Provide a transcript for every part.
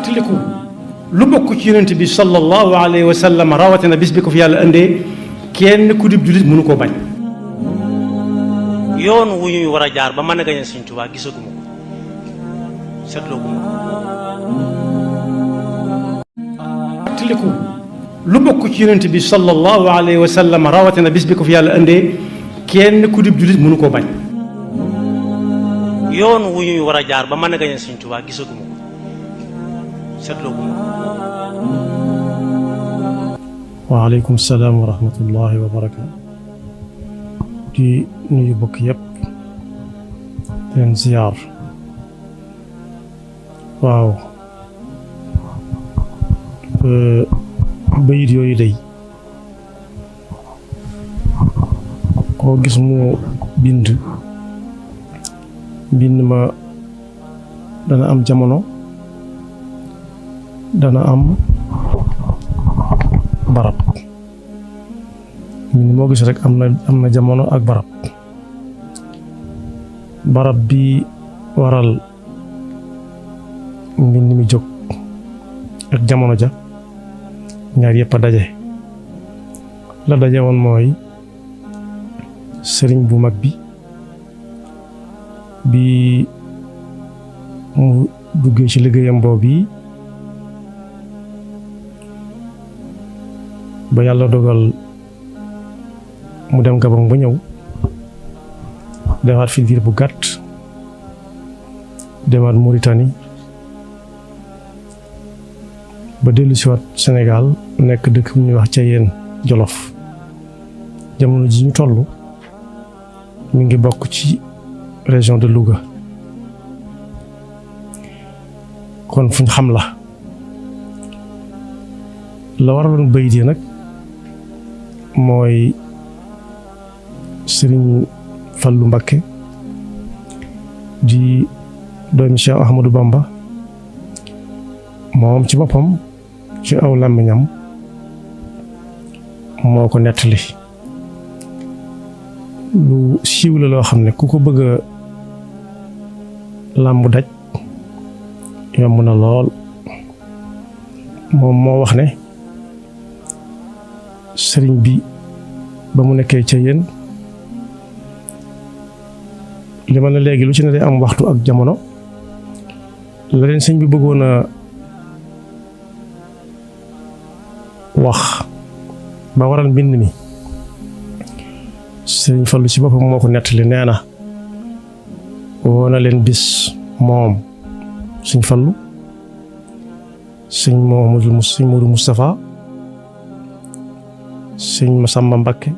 tiliku lu bokk ci yonent bi sallallahu alayhi wa sallam rawatina bis bi ko fi yàlla indee kenn ku dib jullit mënu koo bañ. yoon wu ñuy war a jaar ba mën a gañe Sëñ Tuubaa gisaguma ko seetlooguma ko. tiliku lu bokk ci yonent bi sallallahu alayhi wa sallam rawatina bis bi ko fi yàlla indee kenn ku dib jullit mënu koo bañ. yoon wu ñuy war a jaar ba mën a gañe Sëñ Tuubaa gisaguma ko seetlooguma ko. waaleykum salaam wa rahmatullahi wa barakaatu. di nuyu bokk yëpp leen ziyaar. waaw bayit yooyu day koo gis mu bind ma dana am jamono dana am barab mbind moo gis rek am na jamono ak barab bi waral mbind mi jóg ak jamono ja ñaar yëpp a daje la daje woon mooy sëriñ bu mag bi mu duggee ci liggéeyam boobu yi ba yàlla dogal mu dem Gabon ba ñëw defaat fi diir bu gàtt demaat Mauritanie ba dellu siwaat Sénégal nekk dëkk bu ñuy wax Ceyeen Jolof jamono ji ñu toll mi ngi bokk ci région de Louga kon fuñ xam la waraloon bayit yi nag mooy Sëriñ Fallu Mbakke di doomi Cheikh Ahmadou Bamba moom ci boppam ci aw làmmiñam moo ko nettali lu siiw la loo xam ne ku ko bëgg a làmb daj yomb na lool. moom moo wax ne sëriñ bi ba mu nekkee ca yéen li ma ne léegi lu ci ne day am waxtu ak jamono la leen sëñ bi bëggoon a wax ba waral mbind mi sëriñ Fallu ci boppam moo ko nettali nee na woo na leen bis moom sëñ Fallu sëñ Moodu Moustapha sëñ Masamba Mbakke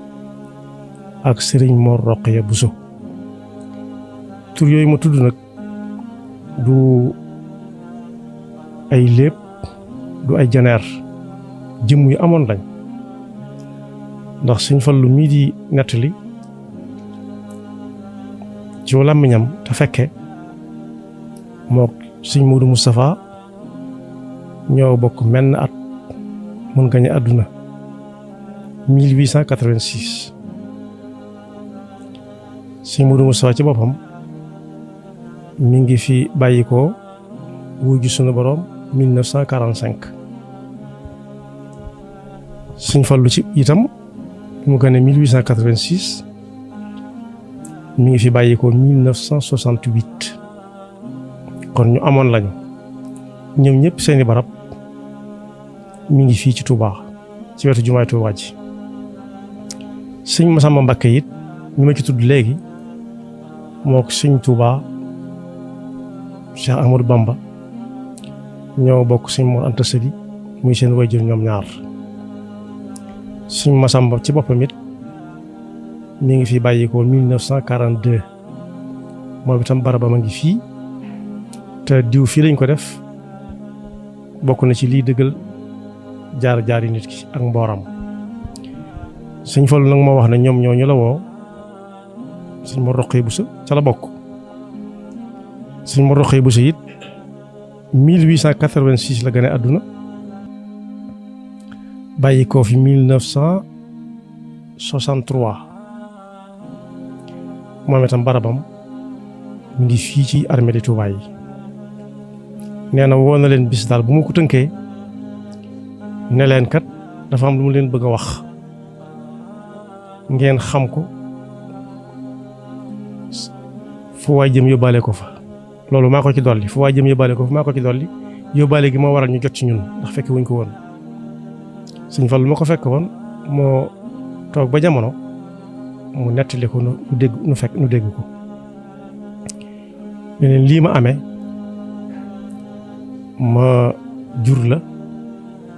ak sëriñ Mor Roqaya Buso tur yooyu ma tudd nag du ay léeb du ay janeer jëmm yu amoon lañ ndax sëñ Fallu mii di nettali ci làmmiñam te fekke mook sëñ Moodu Moustapha ñoo bokk menn at mun gañe àdduna 1886 sëñ Moodu Moustapha ci boppam mi ngi fi bàyyi ko wuyu sunu borom 1945 sëñ Fallu ci itam mu gane 1886 mi ngi fi bàyyi ko 1968 kon ñu amoon lañu ñoom ñëpp seeni barab mi ngi fii ci Touba ci wetu jumaay Touba ji sëñ Masamba Mbakke it ñu ma ci tudd léegi moo ko sëñ Touba Cheikh Ahmadou Bamba ñoo bokk sëñ Mor Anta Sali muy seen wayjur ñoom ñaar sëñ Masamba ci boppam it mi ngi fi bàyyi ko 1942 moom itam barabam a ngi fii te diw fii lañ ko def bokk na ci lii dëggal jaar-jaari nit ki ak mbooram sëñ Fallu nag moo wax ne ñoom ñoo ñu la woo sëñ Mor Roqaya Buso ca la bokk sëñ Mor Roqaya Buso it 1886 la gane àdduna bàyyi ko fi 1963 moom itam barabam mi ngi fii ci armée de Touba yi nee na woo na leen bis daal bu ma ko tënkee ne leen kat dafa am lu mu leen bëgg a wax ngeen xam ko fu waay jëm yóbbaale ko fa loolu maa ko ci dolli fu waay jëm yóbbaale ko fa maa ko ci dolli yóbbaale gi moo waral ñu jot ci ñun ndax fekke wuñ ko woon Sëñ Fallu ma ko fekk woon moo toog ba jamono mu nettali ko nu dégg ko ne leen lii ma amee ma jur la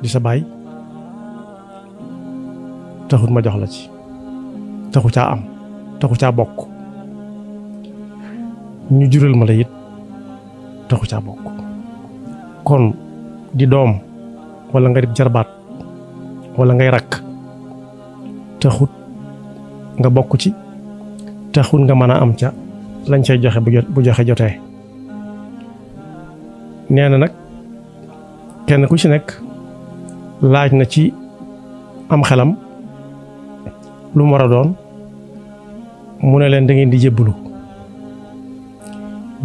di sa baay taxut ma jox la ci taxu caa am taxu caa bokk ñu jural ma la it taxu caa bokk kon di doom wala nga di jarbaat wala ngay rakk taxut nga bokk ci taxut nga mën a am ca lañ cay joxe bu joxe jotee nee na nag kenn ku ci nekk laaj na ci am xelam lu mu war a doon mu ne leen da ngeen di jébbalu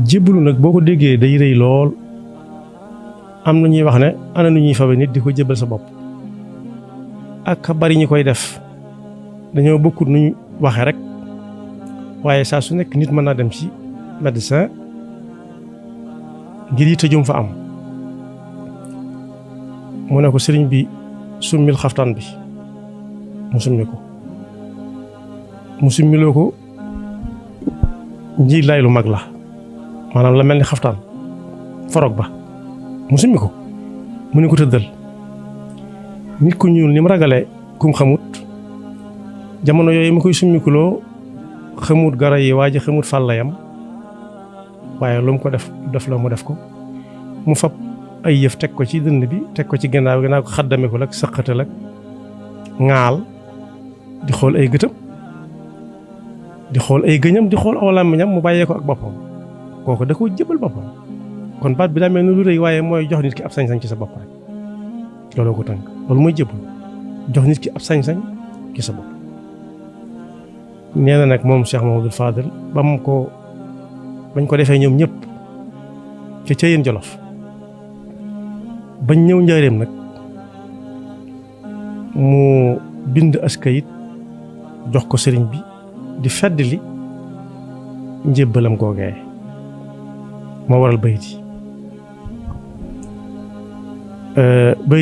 jébbalu nag boo ko déggee day rëy lool am na ñuy wax ne ana nu ñuy fabe nit di ko jébbal sa bopp ak bari ñi koy def dañoo bokkut nu ñu waxe rek waaye saa su nekk nit mën naa dem ci médecin ngir yi tëjum fa am mu ne ko sëriñ bi summil xaftaan bi mu summi ko mu summiloo ko njiig laay lu mag la maanaam la mel ni xaftaan forog ba mu summi ko mu ne ko tëddal nit ku ñuul ni mu ragale kum xamut jamono yooyu mu koy summikuloo xamut gara yi waa ji xamut fàllayam waaye lu mu ko def la mu def ko mu fab ay yëf teg ko ci dënn bi teg ko ci gannaaw ko xaddame ko lak sëqatal ak ŋaal di xool ay gëtam di xool ay gëñam di xool aw làmmiñam mu bàyyee ko ak boppam kooku da koo jëbal boppam kon baat bi daa mel ni lu rëy waaye mooy jox nit ki ab sañ-sañ ci sa bopp rek looloo ko tënk loolu mooy jëbal jox nit ki ab sañ-sañ ci sa bopp nee na nag moom Cheikh Mamadou Fadel bañ ko defee ñoom ñëpp ca Ceyeen Jolof bañ ñëw njaareem nag mu bind askayit jox ko sëriñ bi di feddli njébbalam googee moo waral bayit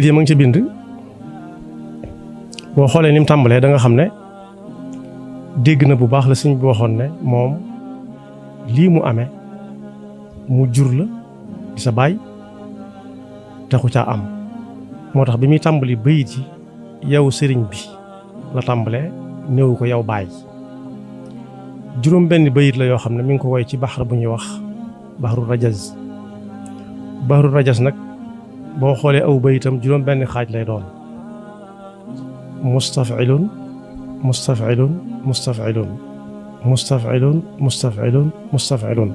yi ma ngi ca bind boo xoolee ni mu tàmbalee da nga xam ne dégg na bu baax la sëriñ bi waxoon ne moom lii mu amee mu jur la di sa baay taxu caa am moo tax bi muy tàmbali bayit yi yow sëriñ bi la tàmbalee néewu ko yow baay juróom benn bayit la yoo xam ne mi ngi ko woy ci baxar bu ñuy wax baxaru rajas nag boo xoolee aw bayitam juróom benn xaaj lay doon mustafilun mustafilun mustafilun mustafilun mustafilun mustafilun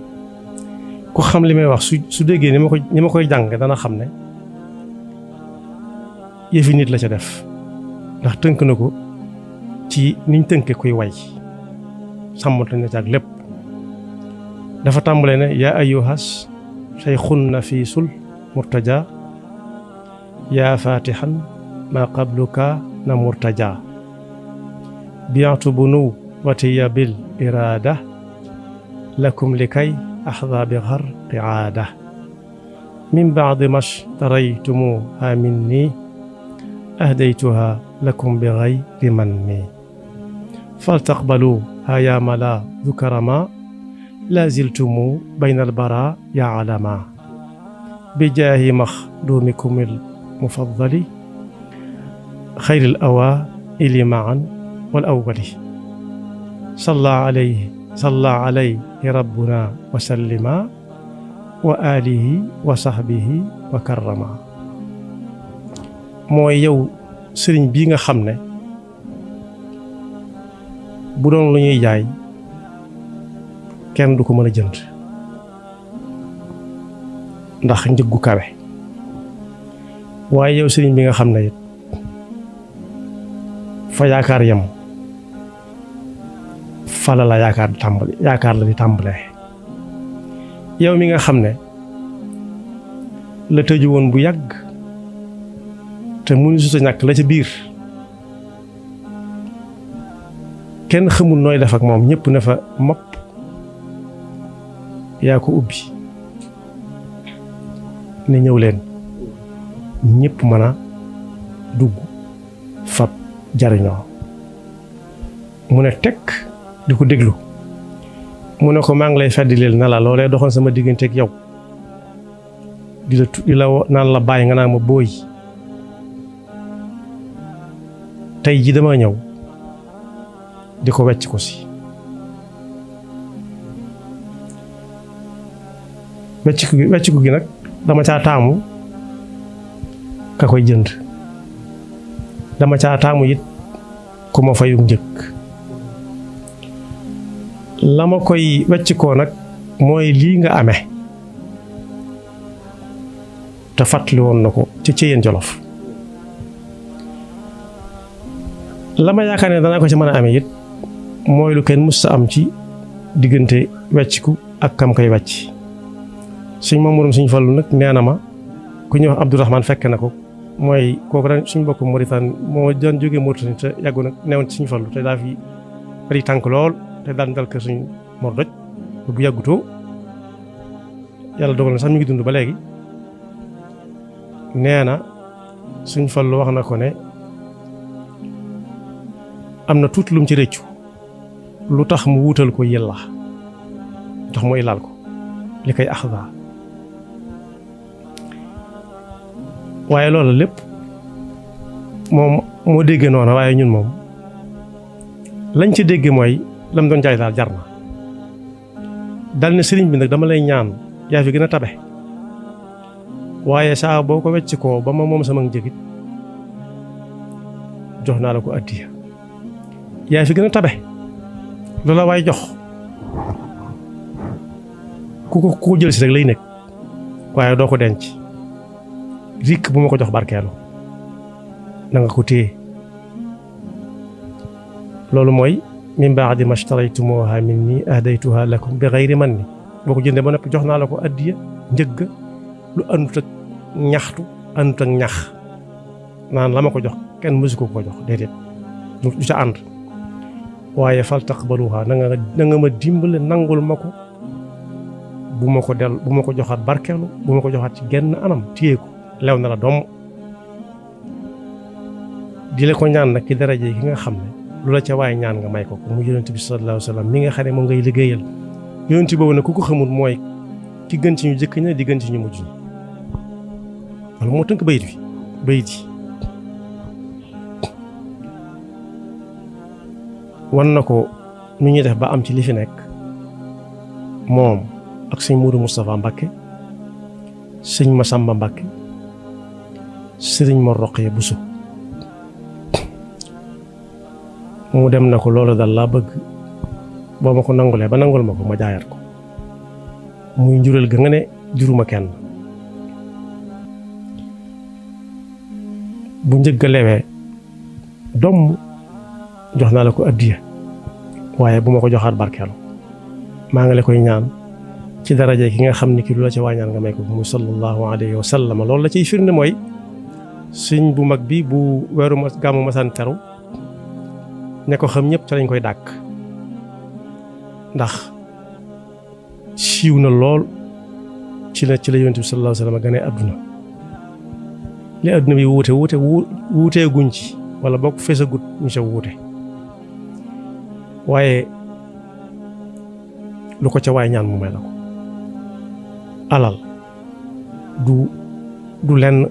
ku xam li may wax su déggee ni ma koy jàng dana xam ne yëfi nit la ca def ndax tënk na ko ci niñ tënke kuy way sàmmante na ci ak lépp dafa tàmbalee ne yaa ayyuhas shaykhun nafisul murtaja yaa fatihan ma qabluka na murtaja bi'tu bunu watiya bil irada lakum likay ahda bi gharqi aada min ba'di mash taraytumuha minni ahdaytuha lakum bi ghayri manni faltaqbaluha ya mala dhukarama la ziltumu bayna albara ya alama bijaahi maxdumikum almufaddali xayri alawaili maan wal awwali salla alayhi rabbuna wa sallima wa alihi wa sahbihi wa karrama mooy yow sëriñ bii nga xam ne bu doon lu ñuy jaay kenn du ko mën a jënd ndax njëggu kawe waaye yow sëriñ bi nga xam ne it fa yaakaar yem fala la yaakaar la di tàmbalee yow mi nga xam ne la tëju woon bu yàgg te mënu su sa ñàkk la ca biir kenn xamul nooy def ak moom ñëpp ne fa mopp yaa ko ubbi ne ñëw leen ñëpp mën a dugg fab jariñoo mu ne tekk di ko déglu mu ne ko maa ngi lay feddileel na la loolee doxoon sama digganteeg yow di la naan la bàyyi nga naan ma booy tey ji dama ñëw di ko wecc ko si wecc ko gi nag dama caa taamu ka koy jënd dama caa taamu it ku ma fayu njëkk la ma koy wecc koo nag mooy lii nga amee te fàttali woon na ko ci Ceyeen Jolof la ma yaakaar ne danaa ko ci mën a amee it mooy lu kenn mës sa am ci diggante wecciku ak kam koy wecc suñ Mamadou suñ Fallu nag nee na ma ku ñuy wax Abdourahmane fekk na ko mooy kooku ren suñ mbokk Mauritanie moo daan jógee Mauritanie te yàggu nag newoon ci suñ Fallu te daa fi bari tànk lool te daan dal kër suñ Mor Doj bu yàggutoo yàlla dogal na sax mi ngi dund ba léegi nee na suñ Fallu wax na ko ne am na tuuti lu mu ci rëccu lu tax mu wuutal ko yàlla tax mu ilaal ko li koy axda waaye loolu lépp moom moo déggee noona waaye ñun moom lañ ci dégge mooy lam doon jaay daal jar na dal ne sëriñ bi nag dama lay ñaan yaa fi gën a tabe waaye saa boo ko wecc koo ba ma moom sama njëgit jox naa la ko addiya yaa fi gën a tabe loola waaye jox ku ko jël si rek lay nekk waaye doo ko denc rikk bu ma ko jox barkeelu na nga ko téye loolu mooy min ba'di ma shtaraytumuha minni ahdaytuha lakum bi ghayri manni boo ko jëndee ba noppi jox naa la ko addiya njëgg lu àndut ak ñaxtu àndut ak ñax naan la ma ko jox kenn mësu ko jox déedéet du ca ànd waaye fal taqbaluha na nga ma dimbale nangul ma ko bu ma ko joxaat barkeelu bu ma ko joxaat ci genn anam téye ko lew na la doom di la ko ñaan nag ki daraje ki nga xam ne lu la ca waaye ñaan nga may ko mu yonent bi sallallahu alayhi wa sallam mi nga xam ne moom ngay liggéeyal yonent boobu nag ku ko xamul mooy ki gën ci ñu jëkk ña di gën ci ñu mujj ñi wala moo tënk bayit yi wan na ko nu ñuy def ba am ci li fi nekk moom ak sëñ Moudou Moustapha Mbacké sëñ Massamba Mbacké sëriñ Mor Roqaya Bousso mu dem na ko loolu dal laa bëgg boo ma ko nangulee ba nangul ma ko ma jaayaat ko muy njureel ga nga ne juruma kenn bu njëgg a lewee domm jox naa la ko addiya waaye bu ma ko joxaat barkeelu maa ngi la koy ñaan ci daraje ki nga xam ne ki lu la ca waañaan nga may ko muy sallallahu alayhi wa sallam loolu la ciy firnde mooy sëñ bu mag bi bu weeru gàmmu masaan teru ne ko xam ñëpp ca lañ koy dàkk ndax siiw na lool ci la yonent bi sallallahu alayhi wa sallam gane àdduna li àdduna bi wuutee guñ ci wala bokk feesagut ñu sa wuute waaye lu ko ca waay ñaan mu may la ko alal du lenn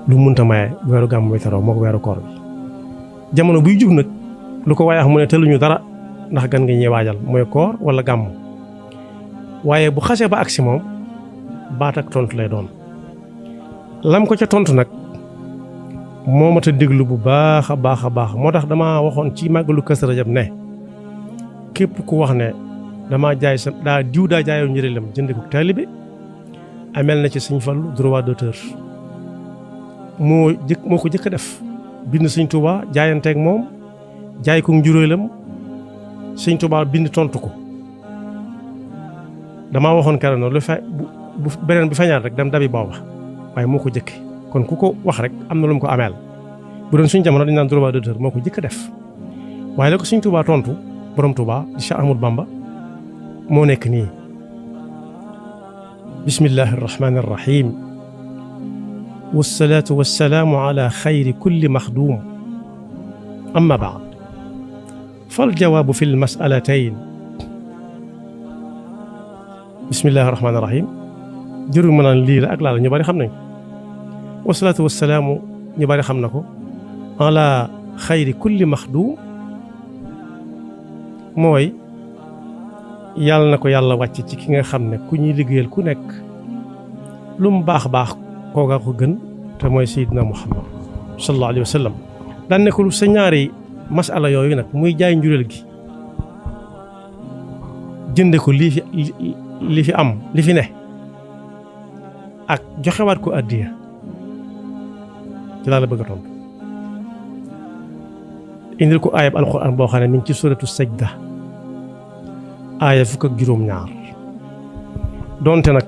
lu munta maye weeru gàmm bi taroo moo ko weeru koor bi jamono buy jub nag lu ko waaye wax mu ne tëluñu dara ndax gan nga ñuy waajal mooy koor wala gàmm waaye bu xasee ba agsi moom baat ak tontu lay doon lam ko ca tontu nag moo mat a déglu bu baax a baax a baax moo tax dama waxoon ci màggalu Kazu Rajab ne képp ku wax ne dama jaay sa daa jaayoo njëriñam jënd ko taalibe amel na ci sëñ Fallu droit d'auteur moo ko jëkk a def bind sëñ Tuubaa jaayanteeg moom jaay ko njuréelam sëñ Tuubaa bind tontu ko damaa waxoon keroog noonu bu beneen bi feeñaat rek dem dabi booba waaye moo ko jëkke kon ku ko wax rek am na lu mu ko ameel bu doon suñ jamono dañ naan droit d'auteur moo ko jëkk a def waaye la ko suñ Tuubaa tontu borom Tuubaa di Cheikh Ahmadou Bamba moo nekk nii bismillahi arrahmani arrahim wassalaatu wassalaamu ala xayri kulli maxduum amma baad fal jawaabu fi lmasalatayn bismillahi arrahmani arrahim jërul ma naan lii la ak laa la ñu bari xam nañ wassalaatu wassalaamu ñu bari xam na ko ala xayri kulli maxduum mooy yàlla na ko yàlla wàcc ci ki nga xam ne ku ñuy liggéeyal ku nekk lu mu baax baax kooka ko gën te mooy Seydina Muhammad sallallahu alayhi wa sallam daan ne ko sa ñaari masala yooyu nag muy jaay njureel gi jënde ko li fi am li fi ne ak joxewaat ko addiya ci laa la bëgg a tontu indil ko aayab alquran boo xam ne mi ngi ci suratu sajda aaya fukk ak juróom-ñaar donte nag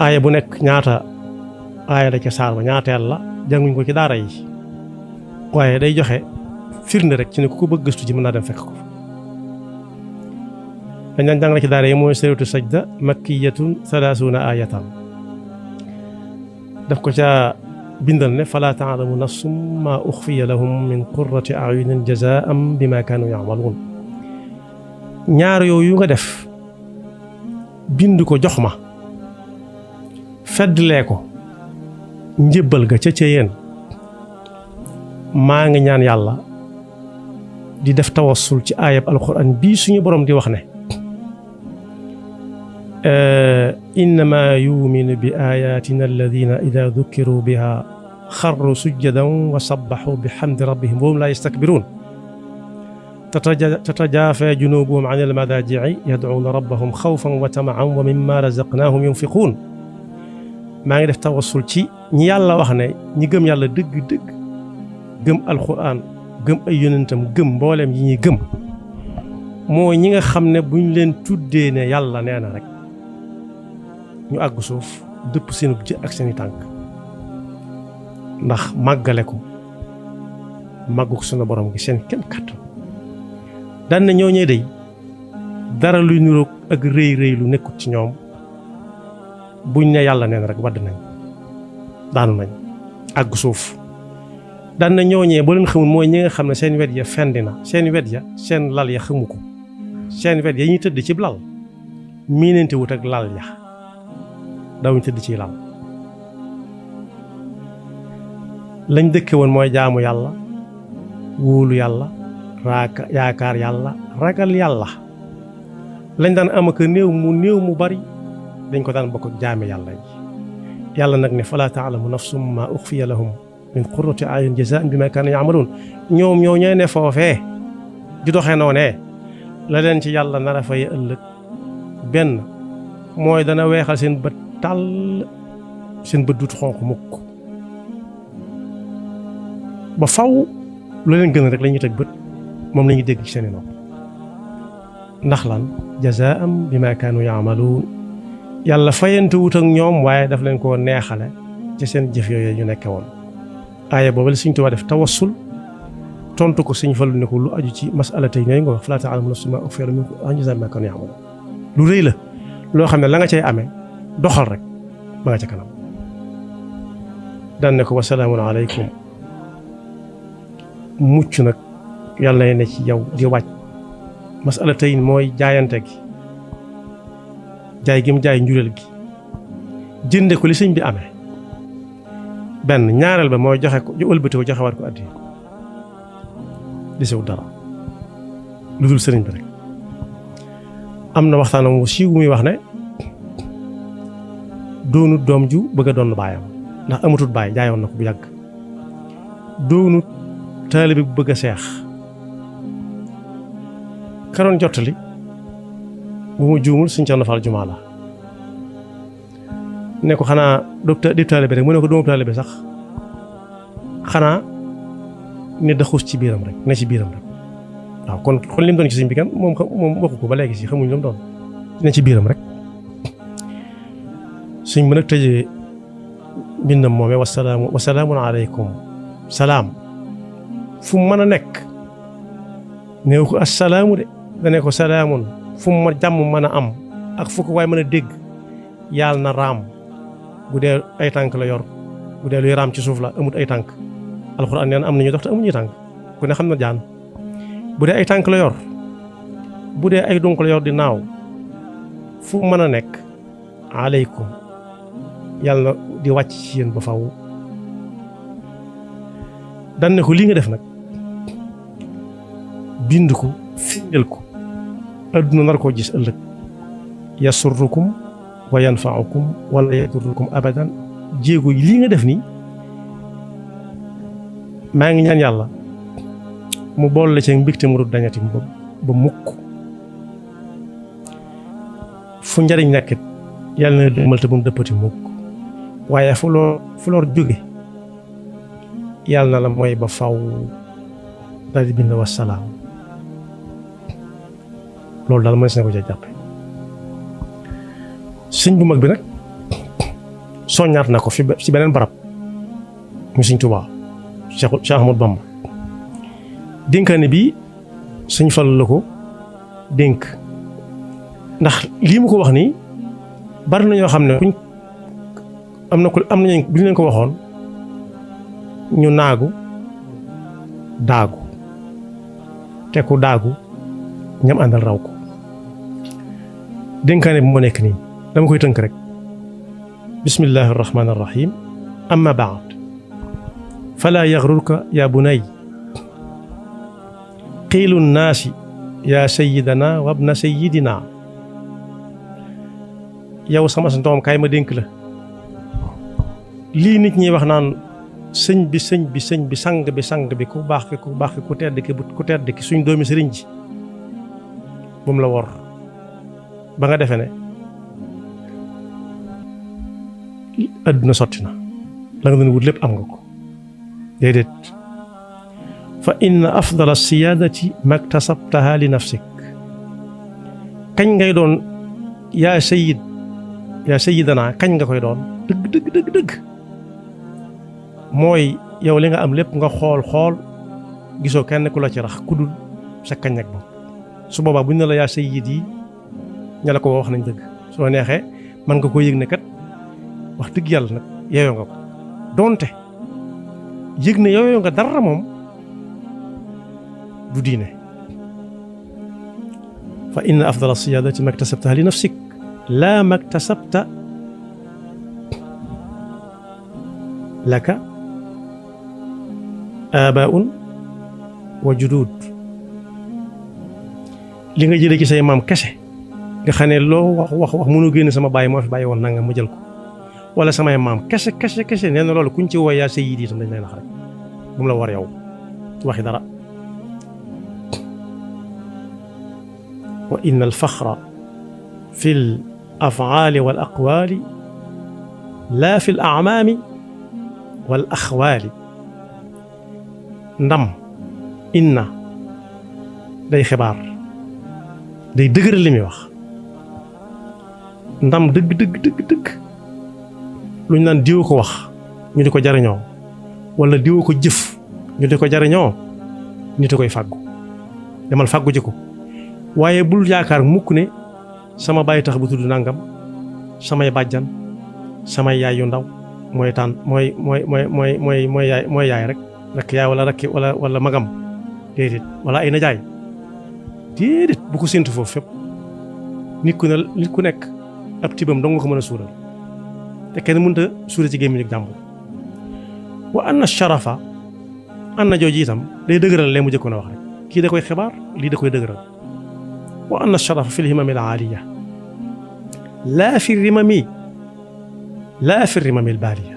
aaya bu nekk ñaata aaya la ca saar ba ñaateel la jànguñ ko ci daara yi waaye day joxe firnde rek ci ne ku ko bëgg gëstu ci mën naa dem fekk ko dañ daan jàngale ci daara yi mooy suratu sajda makkiyatun 30 aayatan daf ko ca bindal ne fala taalamu nafsum maa uxfiya lahum min qurrati ayunin jazaan bima kaanu yamaluun ñaar yooyu nga def bind ko jox ma feddlee ko njëbbal ga ca yéen maa ngi ñaan yàlla di def tawassul ci aayab alquran bii suñu borom di wax ne innama yuminu bi ayatina alladina ida dukiru biha xarru sujjadan wa sabbaxu bi xamdi rabbihim wa hum laa yastakbiruun tatajaafa junubuhum an almadaajici yadcuuna rabbahum xawfan wa tamacan wa mimma razaqnaahum yunfiquun maa ngi def tawassul ci ñi yàlla wax ne ñi gëm yàlla dëgg-dëgg gëm alquran gëm ay yonentam gëm mbooleem yi ñuy gëm mooy ñi nga xam ne buñ leen tuddee ne yàlla nee na rek ñu àgg suuf dëpp seenub jë ak seeni tànk ndax màggale ko màggu ko sunu borom gi seen kenn kàttan daan na ñooñee day dara luy niroog ak rëy rëy lu nekkut ci ñoom buñ ne yàlla neen rek wadd nañ daanu nañ àgg suuf daan na ñooñee boo leen xamul mooy ñi nga xam ne seen wet ya fendi na seen wet ya seen lal ya xamu ko seen wet ya ñuy tëdd ci lal miinante wut ak lal ya dawuñ tëdd ci lal lañ dëkke woon mooy jaamu yàlla wóolu yàlla yaakaar yàlla ragal yàlla lañ daan am ak néew mu bari dañ ko daan bokk ak jaami yàlla yi yàlla nag ne falaa taalamu nafsum maa uxfiya lahum min qurrati ayun jazaan bimaa kaanu yamaluun ñoom ñoo ñooy ne foofee di doxee noonee la leen ci yàlla nar a fay ëllëg benn mooy dana weexal seen bët tàll seen bët dut xonq mukk ba faw lu leen gën rek la ñuy teg bët moom la ñuy dégg ci seeni nopp ndax lan jazaam bimaa kaanu yamaluun yàlla fayante wut ak ñoom waaye daf leen koo neexale ci seen jëf yooyu ñu nekke woon aaya boobu la Sëñ Tuubaa def tawassul tontu ko Sëñ Fallu ne ko lu aju ci masala tey ñooy nga wax falaa ta'lamu nafsun maa ukhfiya lahum min jazaa'in bimaa kaanu ya'maluun lu rëy la loo xam ne la nga cay amee doxal rek ba nga ca kanam daan ne ko wa salaamun aleykum mucc nag yàlla na ne ci yow di wàcc masala tey mooy jaayante gi jaay gi mu jaay njureel gi jënde ko li sëñ bi amee benn ñaareel ba mooy joxe ko ëlbati ko joxewaat ko addi di sew dara lu dul sëriñ bi rek am na waxtaanam wu siiw muy wax ne doonut doom ju bëgg a doon baayam ndax amatut baay jaayoon na ko bu yàgg doonut taalibe bu bëgg a seex karoon jottali bu mu juumul Sëñ Cerno Faal Jumaa la ne ko xanaa di taalibe rek mu ne ko doomu taalibe sax xanaa ne daxus ci biiram rek ne ci biiram rek waaw kon li mu doon ci sëñ bi kan moom waxu ko ba léegi si xamuñ lu mu doon ne ci biiram rek sëñ bi nag tëjee mbindam moomee wasalaamun aleykum salaam fu mu mën a nekk néew ko assalaamu de dane ko salaamun fu mu jàmm mën a am ak fu ko waaye mën a dégg yàlla na raam bu dee ay tànk la yor bu dee luy raam ci suuf la amut ay tànk alxuraan nee na am nañu dox te amuñuy tànk ku ne xam na jaan bu dee ay tànk la yor bu dee ay dunq la yor di naaw fu mën a nekk aleykum yàlla di wàcc ci yéen ba faw dan ne ko lii nga def nag bind ko firndeel ko adduna nar koo gis ëllëg yasurrukum wa yanfa'ukum wala yadurrukum abadan jéego yi lii nga def nii maa ngi ñaan yàlla mu bool la ci mbégte mu dul dañati ba mukk fu njariñ nekkit yàlla na demal te bu mu dëppati mukk waaye fu lor jóge yàlla na la mooy ba faw daal di bind wasalaam loolu daal mënees na ko ca jàppe sëñ bu mag bi nag soññaat na ko fi ci beneen barab mu sëñ Tuubaa Cheikh Ahmadou Bamba dénkaane bi sëñ Fallu la ko dénk ndax lii mu ko wax nii bari na ñoo xam ne kuñ am nañu bi ñu leen ko waxoon ñu naagu daagu te ku daagu ñam àndal raw ko dénkaane bi moo nekk nii dama koy tënk rek bismillahi arrahmani arrahim amma baad fala yaxrurka ya bunay qiilu nnaasi ya sayidana wabna sayidina yow sama sa ndoom kaay ma dénk la lii nit ñi wax naan sëñ bi sang bi ku baax ki ku tedd ki suñ doomi sëriñ ji bu mu la wor ba nga defe ne adduna sotti na la nga doon wut lépp am nga ko déedéet fa inna afdala siyaadati maktasabtaha li nafsik kañ ngay doon yaa sayidana kañ nga koy doon dëgg mooy yow li nga am lépp nga xool gisoo kenn ku la ci rax ku dul sa kañ ak bopp su boobaa buñ ne la yaa sayid yi ña la ko wax nañ dëgg soo neexee mën nga koo yëg ne kat wax dëgg yàlla nag yeeyoo nga ko donte yëg ne yeeyoo nga dara moom du diine fa inna afdala siyaadati maktasabtaha li nafsik laa maktasabta laka aabaun wa juduud li nga jëlee ci say maam kese nga xam ne loo wax mënu génn sama baay moo fi bàyyi woon nanga ma jël ko wala samay maam kese nee na loolu kuñ ci woo yaa sayyidi itam dañ lay nax rek bu mu la war yow waxi dara wa inna alfaxra fi l afaali wal aqwaali laa fi l amaami wal axwaali ndam inna day xibaar day dëgëral li muy wax ndam dëgg lu ñu naan diw ko wax ñu di ko jariñoo wala diw ko jëf ñu di ko jariñoo nit a koy fàggu demal fàggu ji ko waaye bul yaakaar mukk ne sama baay tax bu tudd nangam samay bàjjan samay yaay yu ndaw mooy yaay rek rakk yaay wala rakki wala magam déedéet wala ay najaay déedéet bu ko séntu foofu fépp nit ku nekk ab tibam dong nga ko mën a suural te kenn mënut a suure ci gémmiñu jàmbur wa anna sharafa anna jooju itam day dëgëral lee mu jëkkoon a wax rek kii da koy xibaar lii da koy dëgëral wa anna sharafa fi lhimami al aaliya laa fi rimami al baaliya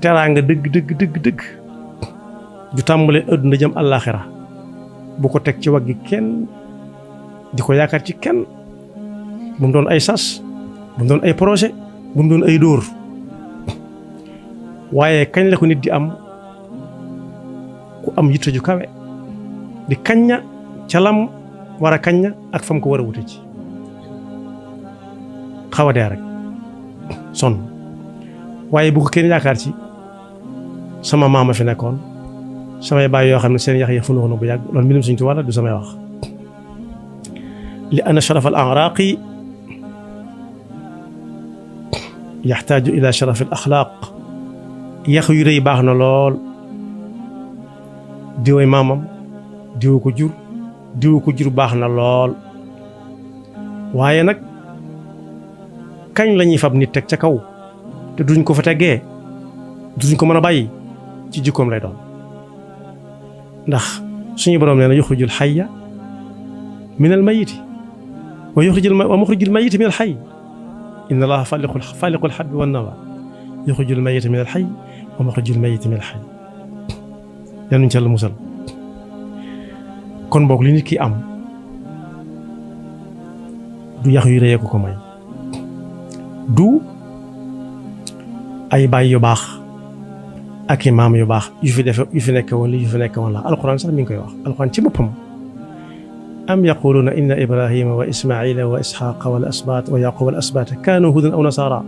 teraanga dëgg ju tàmbale adduna jëm àllaaxira bu ko teg ci waggi kenn di ko yaakaar ci kenn bu mu doon ay sas bu mu doon ay projet bu mu doon ay dóor waaye kañ la ko nit di am ku am yitte ju kawe di kañña ca lam war a kañña ak fam ko war a wute ci xaw a dee rek sonn waaye bu ko kenn yaakaar ci sama maama fi nekkoon samay baay yoo xam ne seen yax yi fu nu bu yàgg loolu mbirum Sëñ Tuubaa la du samay wax li anna sharaf al a'raaqi yaxtaaju ila sharaf al axlaaq yax yu rëy baax na lool diwoy maamam diwu ko jur baax na lool waaye nag kañ la ñuy fab nit teg ca kaw te duñ ko fa teggee duñ ko mën a bàyyi ci jikkoom lay doon ndax suñu borom nee na yuxrijul xayya min al mayiti wa muxrijul mayiti min al xay inna allaha faaliqul habbi wan nawa yuxrijul mayita min al xay wa muxrijul mayiti min al xay yal nañu ci Yàlla musal kon boog li nit ki am du yax yu rëy ko may du ay baay yu baax ak i maam yu baax yu fi nekk woon li yu fi nekk woon la alquran sax mi ngi koy wax alquran ci boppam am yaquluuna inna ibrahima wa ismaila wa isxaqa wal asbat wa yaquba al asbata kaanu hudan aw nasara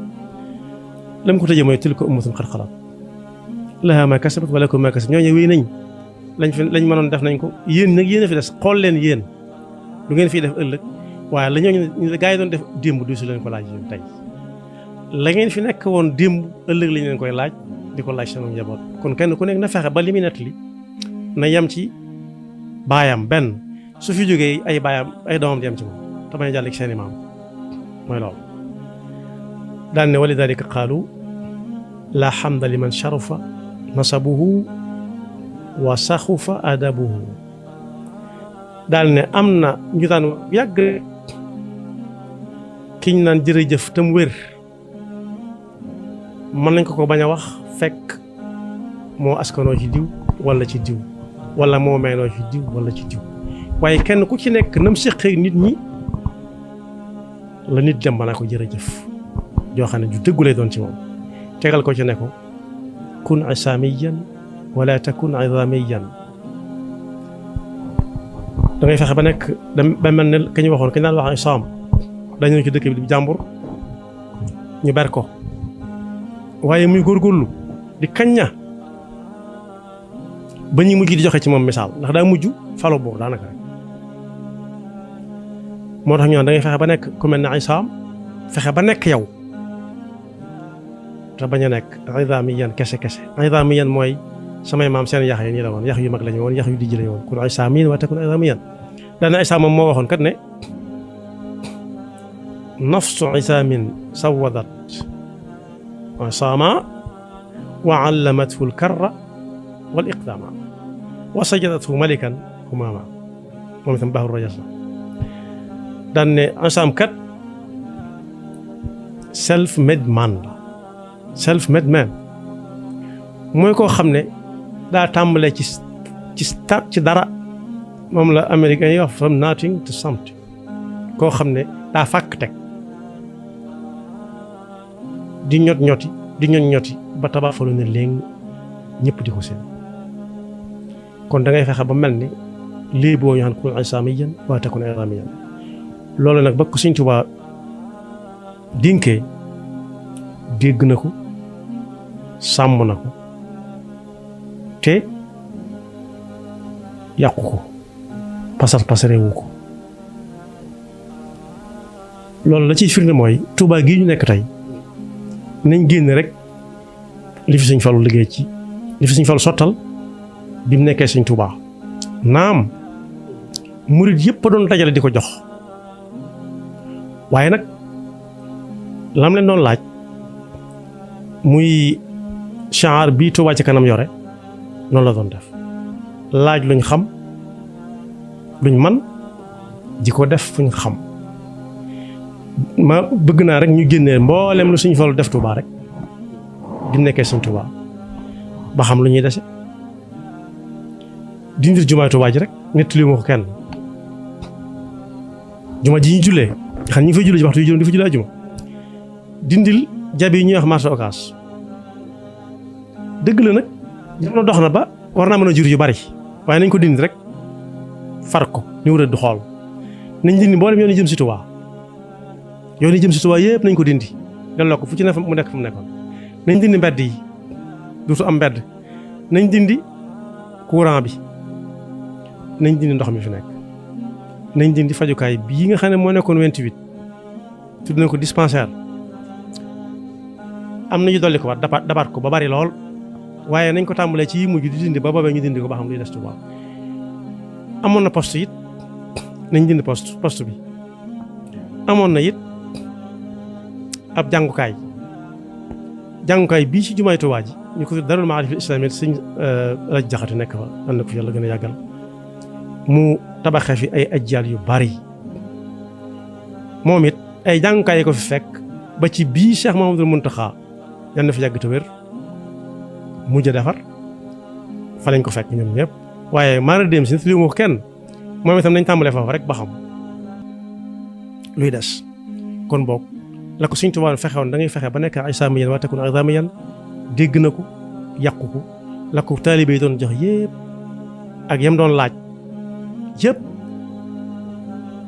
lam ko tëjee mooy tilka ummatun qad xalat laha ma kasabat wa lakum ma kasab ñooñu wéy nañ lañ mënoon def nañ ko yéen nag yéen a fi des xool leen yéen lu ngeen fii def ëllëg waaye la ñooñu gaa yi doon def démb du su leen ko laaj yéen tey la ngeen fi nekk woon démb ëllëg lañ leen koy laaj di ko laaj sama njaboot kon kenn ku nekk na fexe ba li muy nettali na yem ci baayam benn su fi jógee ay baayam ay doomam di yem ci moom te bañ a jàll ci seen i maam mooy loolu daan ne wali dalika qaalu laa xamda liman sharafa nasabuhu wa saxufa adabuhu daal ne am na ñu daan yàgg kiñ naan jërëjëf tam wér mën nañ ko bañ a wax fekk moo askanoo ci diw wala ci diw wala moo meenoo ci diw wala ci diw waaye kenn ku ci nekk nam séqee nit ñi la nit dem ba naa ko jërëjëf joo xam ne ju dëggu lay doon ci moom tegal ko ci ne ko kun isaamiyan wala takun idamiyan da ngay fexe ba nekk ba mel ne ka ñu waxoon ka ñu daan wax isaam dañu ci dëkk bi di jàmbur ñu ber ko waaye muy góorgóorlu di kañña ba ñu mujj di joxe ci moom misaal ndax daa mujj falo boobu daanaka rek moo tax ñu naan da ngay fexe ba nekk ku mel ne isaam fexe ba nekk yow te bañ a nekk idamiyan kese idamiyan mooy samay maam seen yax yi nii la woon yax yu mag lañu woon yax yu dijj lañu woon kun isaamiyan wa takun idamiyan daana isaam moom moo waxoon kat ne nafsu isaamin sawadat isaama wa allamathu alkarra wal iqdaama wa sajadathu malikan humaama moom itam baaxul rajas la daan ne isaam kat self made man la self made man mooy koo xam ne daa tàmbalee ci dara moom la américain yi wax from nothing to something koo xam ne daa fàkk teg di ñot ñoti ba tabax fa lu ne léegi ñëpp di ko seen kon da ngay fexe ba mel ni lii boo ñu xam kun isaamiyan wa takun idamiyan loolu nag ba ko Sëñ Tuubaa dinkee dégg na ko sàmm na ko te yàqu ko pasarewu ko loolu la ciy firnde mooy Tuubaa gii ñu nekk tey nañ génn rek li fi Sëñ Fallu liggéey ci li fi Sëñ Fallu sottal bi mu nekkee Sëñ Tuubaa naam murit yëpp a doon dajale di ko jox waaye nag lam leen doon laaj muy chaar bii Tuubaa ci kanam yore noonu la doon def laaj luñ xam luñ man di ko def fuñ xam ma bëgg naa rek ñu génnee mboolem lu Sëñ Fallu def Tuubaa rek di nekkee Sëñ Tuubaa ba xam lu ñuy dese dindir jumaay Tuubaa ji rek nettali ma ko kenn juma ji ñu jullee xam ñi fay jullee ci waxtu yu juróom di fa jullee ajuma dindil jabi yi ñuy wax marché Ocass dëgg la nag jamono dox na ba war naa mën a jur yu bari waaye nañ ko dindi rek far ko ñu wër du xool nañ dindi mboolem yoon yi jëm si Tuubaa yoon yi jëm si Tuubaa yëpp nañ ko dindi delloo ko fu ci ne mu nekk fu mu nekkoon. nañ dindi mbedd yi duutu am mbedd nañ dindi courant bi nañ dindi ndox mi fi nekk nañ dindi fajukaay bii nga xam ne moo nekkoon 28 tudd nañ ko dispensaire am na ñu dolli ko waat dabaat ko ba bari lool waaye nañ ko tàmbalee ci yi mujj di dindi ba boobee ñu dindi ko ba xam luy des Touba. amoon na poste it nañ dindi poste bi amoon na it ab jàngukaay bii ci jumaay Touba ji ñu ko Darul Maarif Islamique sëñ Alaaji Jaxate nekk fa am na ko yàlla gën a yàggal mu tabaxee fi ay ajjal yu bari moom it ay jàngukaay yi ko fi fekk ba ci bii Cheikh Mahamadul Muntaxa yal na fi yàgg te wér mujj a defar fa lañ ko fekk ñoom ñëpp waaye maara dem si li mu ko kenn moom itam nañ tàmbalee foofu rek ba xam luy des kon boog la ko Sëñ Tuubaa fexewoon da ngay fexe ba nekk ay saamiyan wa takun azamiyan dégg na ko yàqu ko la ko taalibe yi doon jox yëpp ak yam doon laaj yëpp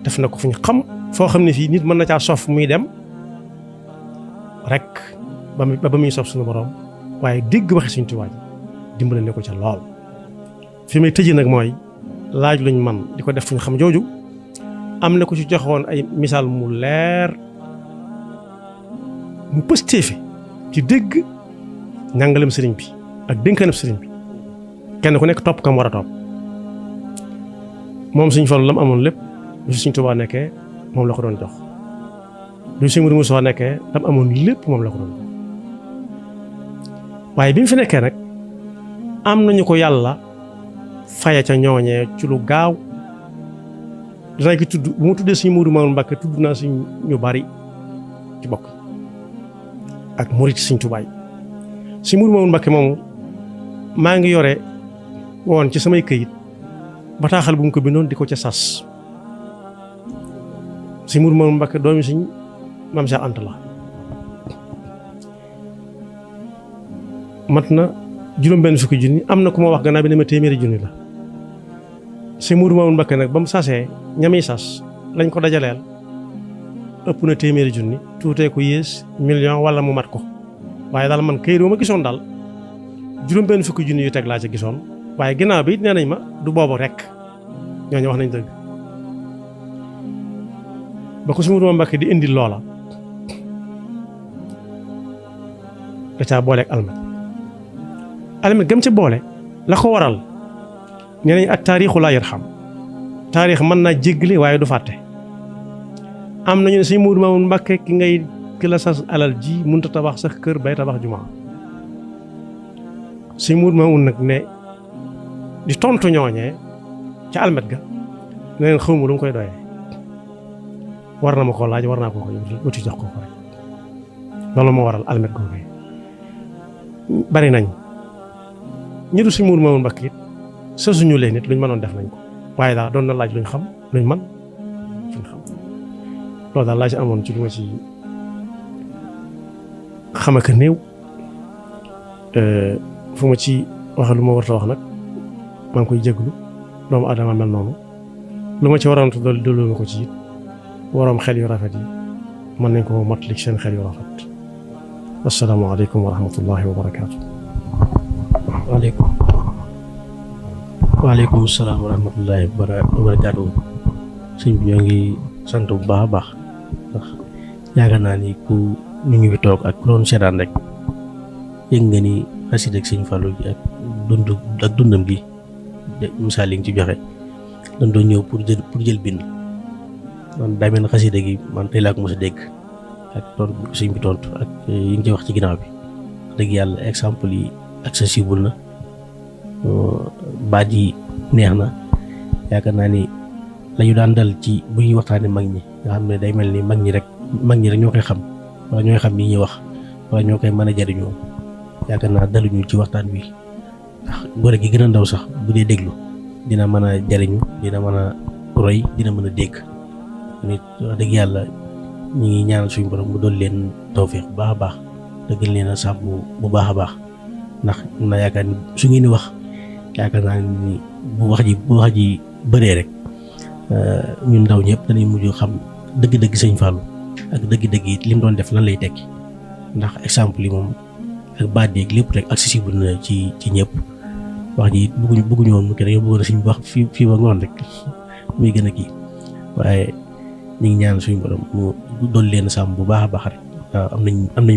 def na ko fu ñu xam foo xam ne fii nit mën na caa sof muy dem rek ba muy sof suñu borom waaye dégg waxe Sëñ Tuubaa ji dimbale ne ko ca lool. fi may tëjee nag mooy laaj luñ man di ko def fu ñu xam jooju am na ko ci joxoon ay misaal mu leer mu pëstéefe ci dégg njàngalem sëriñ bi ak dénkaanam sëriñ bi kenn ku nekk topp kam war a topp moom Sëñ Fallu lam amoon lépp lu Sëñ Tuubaa nekkee moom la ko doon jox lu Sëñ Mudu Musaa nekkee lam amoon lépp moom la ko doon jox waaye bi mu fi nekkee nag am nañu ko yàlla faya ca ñooñee ci lu gaaw dinaa ki tudd bu ma tuddee Sëñ Moodu Maamun Mbàkke tudd naa suñ ñu bari ci bokk ak murit Sëñ Tuubaa Sëñ Moodu Maamun Mbàkke moomu maa ngi yore woon ci samay këyit bataaxal bu mu ko bindoon di ko ca sas Sëñ Moodu Maamun Mbàkke doomi Sëñ Maam Cheikh Anta la mat na juróom-benn fukki junni am na ku ma wax gannaaw bi ne ma téeméeri junni la Sëñ Moodu Maamun Mbàkke nag ba mu sasee ñami sas lañ ko dajaleel ëpp na téeméeri junni tuutee ko yées million wala mu mat ko waaye daal man këyit ma gisoon daal juróom-benn fukki junni yu teg laa ca gisoon waaye ginnaaw bi it nee nañ ma du boobu rek ñooñu wax nañ dëgg ba ko Sëñ Moodu Maamun Mbàkke di indi loola da caa booleeg almet gëm ca boole la ko waral nee nañ ak taarixu laa yarxam taarix mën naa jéggale waaye du fàtte am nañu ne Sëñ Moodu Maamun Mbàkke ki la sas alal ji mënut a tabax sax kër bay tabax jumaa Sëñ Moodu Maamun nag ne di tontu ñooñee ca almet ga ne leen xawma lu mu koy doyee war na ma koo laaj war naa ko wuti jox ko rek loolu moo waral almet googee bari nañ ñi du Sëñ Moodu Maamun Mbàkke it sasuñu leen nit luñ mënoon def nañ ko waaye daal doon na laaj luñ xam luñ man luñ xam loolu daal laa ci amoon ci lu ma ci xamaka néew fu ma ci wax lu ma warta wax nag maa ngi koy jéglu doomu adama mel noonu lu ma ci waroon doolu ma ko ci it waroom xel yu rafet yi mën nañ ko mottali ci seen xel yu rafet asalaamaaleykum wa rahmatullahi wa barakaatu. waaleykum salaam wa rahmatullahi wa barakaatu. sëñ bi ñoo ngi sant bu baax a baax ndax yaakaar naa ni ku ñu ngi fi toog ak ku doon seetaan rek yëg nga ni xasida ak Sëñ Fallu gi ak dundam gi misaal yi nga ci joxe dañ doon ñëw pour jël bind man daa mel ne xasida gi man tey laa ko mos a dégg ak tontu bi ko sëñ bi tontu ak yi nga ci wax ci ginnaaw bi dëgg yàlla exemple yi accessible na baat yi neex na yaakaar naa ni la ñu daan dal ci bu ñuy waxtaanee mag ñi nga xam ne day mel ni mag ñi rek ñoo koy xam wala ñooy xam yi ñuy wax wala ñoo koy mën a jariñoo yaakaar naa daluñu ci waxtaan wi ndax gone gi gën a ndaw sax bu dee déglu dina mën a jariñu dina mën a roy dina mën a dégg nit wax dëgg yàlla ñu ngi ñaanal suñu borom mu doon leen tawfeex bu baax a baax te gën leen a sàmm bu baax a baax ndax na yaakaar ni su ngeen di wax yaakaar naa ni bu wax ji bëree rek ñun ndaw ñëpp dañuy mujj xam dëgg-dëgg Sëñ Fallu ak dëgg-dëgg it li mu doon def lan lay tekki ndax exemple yi moom ak baat yeeg lépp rek accessible na ci ñëpp wax ji bëgguñu woon mu kii dañoo bëggoon suñu wax fii ba ngoon rek muy gën a kii waaye ñu ngi ñaan suñu borom mu dool leen sàmm bu baax a baax rek waaw am nañ